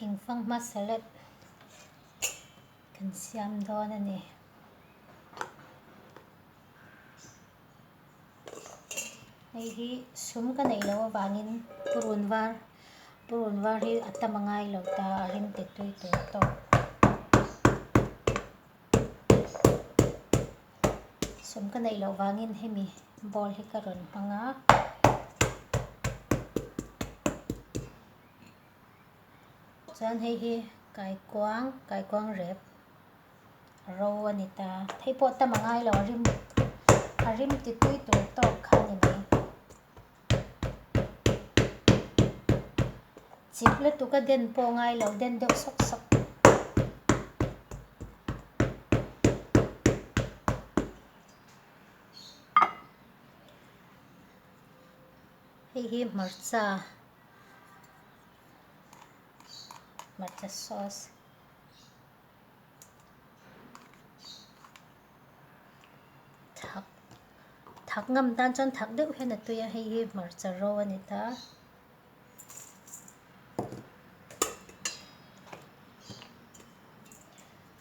Thingfanghma salad kan siam dawn a ni. Hei hi sum ka neih loh avangin purun var purun var hi a tam a ngai lo ta a rim ti tui tur tawk. Sum ka neih loh vangin hemi bowl hi ka rawn hmang a. Chuan hei hi kaikuang kaikuang rep ro a ni ta. Hei pawh tam a ngai lo a rim a rim ti tui tur tawk kha a ni mai. Chip lutuk a den pawh ngai lo den deuh sawk sawk. Hei hi hmarcha hmarcha sauce thak thak ngam tan chuan thak deuh hian a tui a hei hi hmarcha ro a ni ta.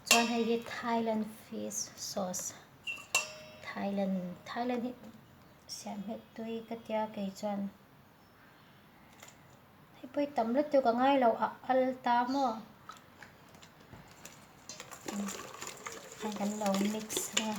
Chuan hei hi Thailand fish sauce Thailand Thailand hi siam nghet tui ka tia kei chuan hei pawh hi tam lutuk a ngai lo a al ta maw kan lo mix ang a.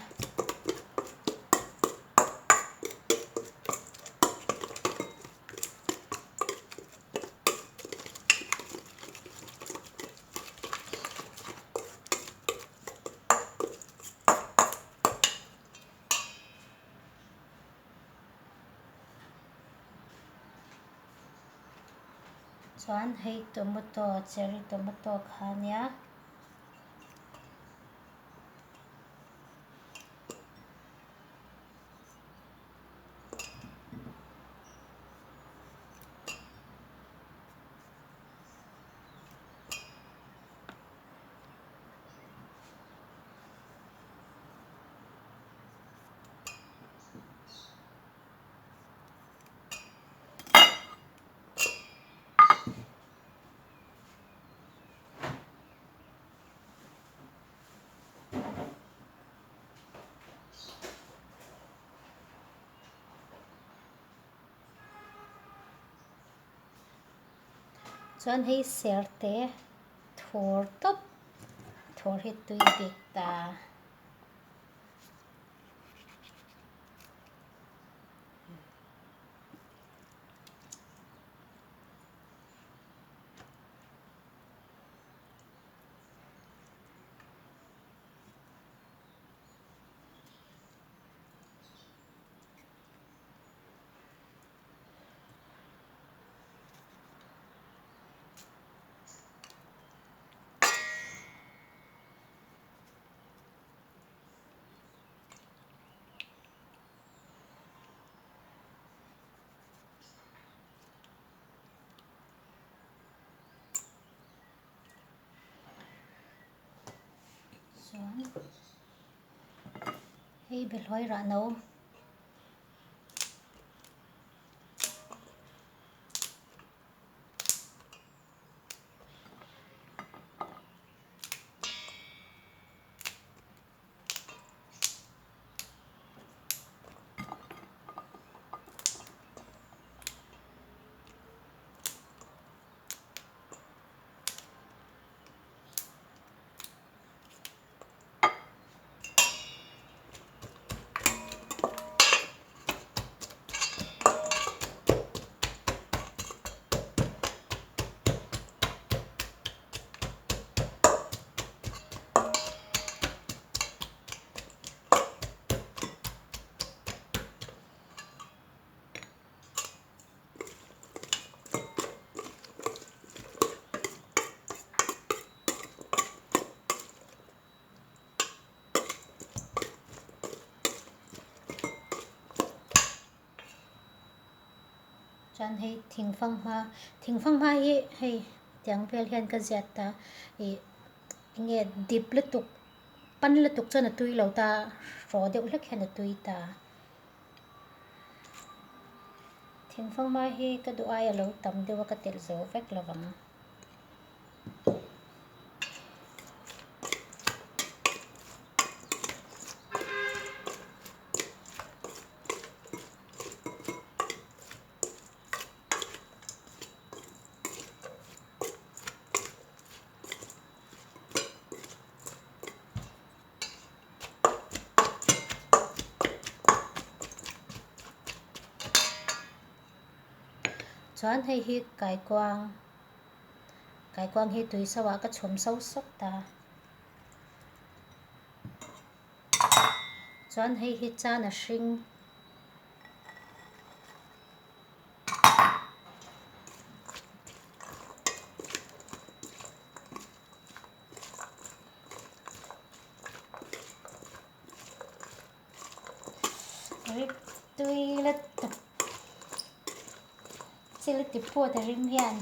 Chuan hei tomato cherry tomato kha ania. Chuan hei serte thur tawp thur hi tui bik ta. Chuan hei behlawi rah no. Chuan hei thingfanghma thingfanghma hi hei tiang vel hian ka ziat ta ih enge dip lutuk pan lutuk chuan a tui lo ta hraw deuh hlek hian a tui ta. Thingfanghma hi ka duh aia lo tam deuh a ka telh zo vek lo vang. Chuan hei hi kaikuang, kaikuang hi tui so ah ka chhum so sawk ta. Chuan hei hi chana hring. Rip tui lutuk chil ti phut a rim hian.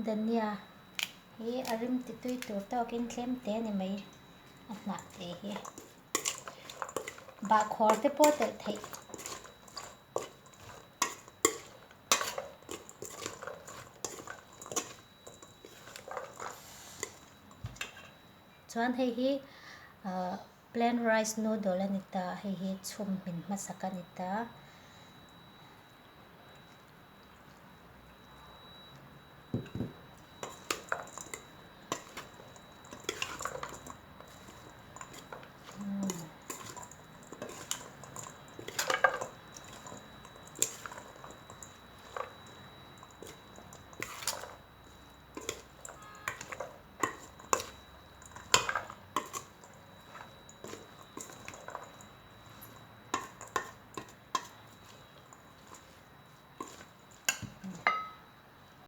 Dhania hi a rim ti tui tur tawkin tlem te a ni mai a hnah te hi bahkhawr te pawh telh theih. Chuan hei hi ahh plain rice noodle a ni ta hei hi chhum hmin hmasak a ni ta.